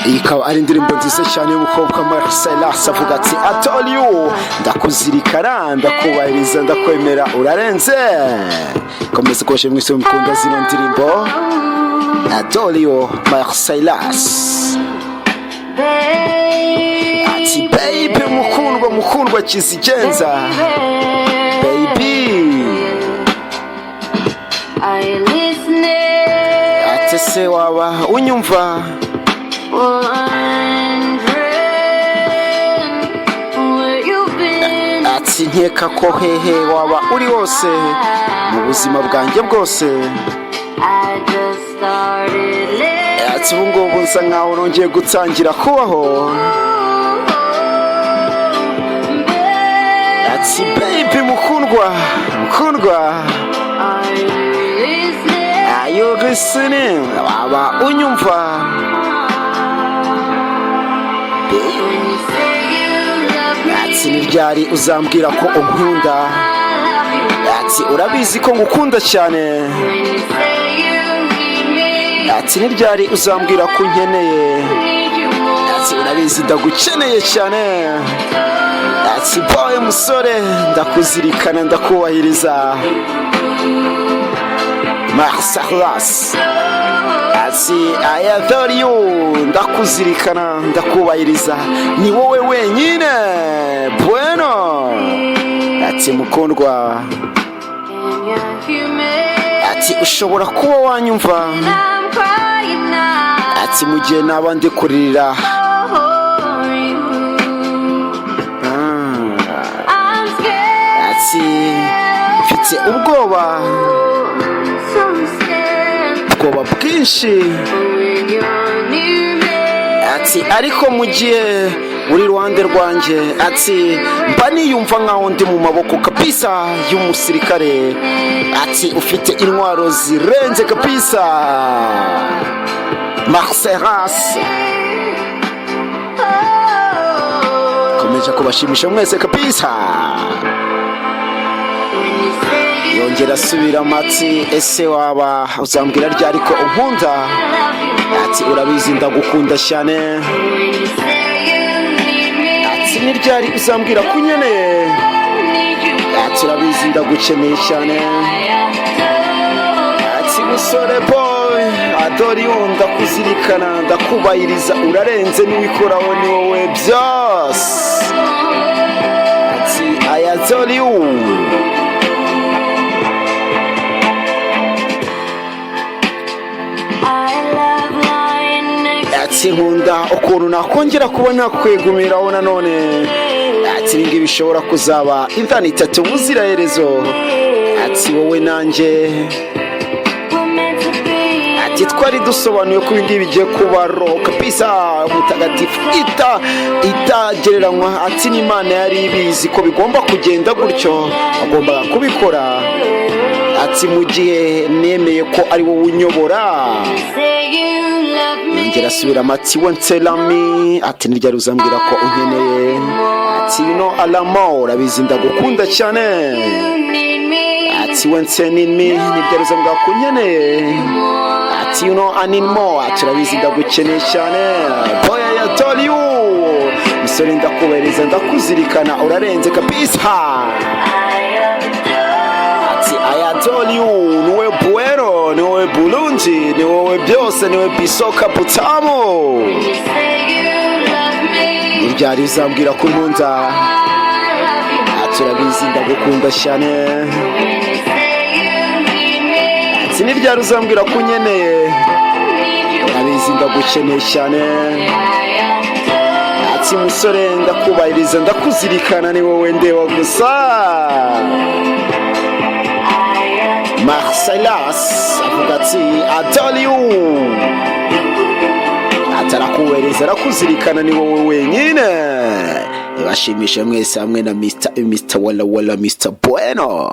Iyi ikaba ari indirimbo nziza cyane y'umukobwa Marcellus, avuga ati: "Adore you, ndakuzirikana, ndakubahiriza, ndakwemera, urarenze." Komeza koshe mwese mukunda zino ndirimbo. Adore you, Marcellus ati: "Baby, mukundwa, mukundwa kizigenza, baby." Are you listening? Ati: "Se waba unyumva?" Wondering where you've been. Ati: "Nkeka ko hehe waba uri hose mu buzima bwanjye bwose." I just started living. Ati: "Ubu ngubu nsa nkaho nongeye gutangira kubaho." Ati: "Baby, mukundwa, mukundwa." Are you listening? Are you listening? Waba unyumva? When you say you love me, Ati: "Ni ryari uzambwira ko unkunda?" I love you. Ati: "Urabizi ko ngukunda cyane." When you say you need me, Ati: "Ni ryari uzambwira ko unkeneye?" need you more. Ati: "Urabizi ndagukeneye cyane." Ati: "Boy, musore, ndakuzirikana, ndakubahiriza." Marcellus ati: "I adore you, ndakuzirikana, ndakubahiriza, ni wowe wenyine bueno." Ati: "Mukundwa." Can you hear me? Ati: "Ushobora kuba wanyumva?" I'm crying now Ati: "Mu gihe naba ndi kuririra." for you. I'm scared, Ati: "Mfite ubwoba, so scared. ubwoba bwinshi." When you're near me, Ati: "Ariko mu gihe uri iruhande rwanjye," ati, "mba niyumva nkaho ndi mu maboko kabisa y'umusirikare." Ati: "Ufite intwaro zirenze kabisa." Marceras oh, komeje kubashimisha mwese kabisa. When you say you Yongera asubiramo ati: "Ese waba uzambwira ryari ko unkunda?" love you, Ati: "Urabizi ndagukunda cyane." when you say you need me, Ati: "Ni ryari uzambwira ko unkeneye?" need you Ati: "Urabizi ndagukeneye cyane." Ati: "Musore, boy, adore you, ndakuzirikana, ndakubahiriza, urarenze, niwikoraho, ni wowe byose." Ati: "I adore you." I love lying next Ati: "Nkunda ukuntu nakongera kuba nakwegumiraho nanone." Ati: "Ibi ngibi bishobora kuzaba imvano itatu ubuziraherezo." Ati: "Wowe nanjye." We're meant to be. Ati: "Twari dusobanuye ko ibi ngibi bigiye kuba roho kabisa mutagatifu ita itagereranywa." Ati: "N'Imana yari ibizi ko bigomba kugenda gutyo, agombaga kubikora." Ati: "Mu gihe nemeye ko ari wowe unyobora." Say you love me. Yongera asubiramo ati: "Wenselami." Ati: "Ni ryari uzambwira ko unkeneye?" Ati: "You know alamo, urabizi ndagukunda cyane." You need me. Ati: "Wensenimi, ni ryari uzambwira ko unkeneye?" Ati: "You know I need more." Ati: "Urabizi ndagukeneye cyane." Boy, I adore you, musore, ndakubahiriza, ndakuzirikana, urarenze kabisa. Ati: "I adore you, niwe bueno, niwe Burundi, ni wowe byose, niwe bisoka butamu." You say you love me. Ni ryari uzambwira ko unkunda? I love you. Ati: "Urabizi ndagukunda cyane." When you say you need me, Ati: "Ni ryari uzambwira ko unkeneye?" need you Urabizi ndagukeneye cyane. I adore. Ati: "Musore, ndakubahiriza, ndakuzirikana, ni wowe ndeba gusa." I adore. Marcellus avuga ati: "Adore you." Ati: "Arakubahiriza, arakuzirikana, ni wowe wenyine." Ibashimishe mwese hamwe na Mr Wala Wala, Mr Bueno.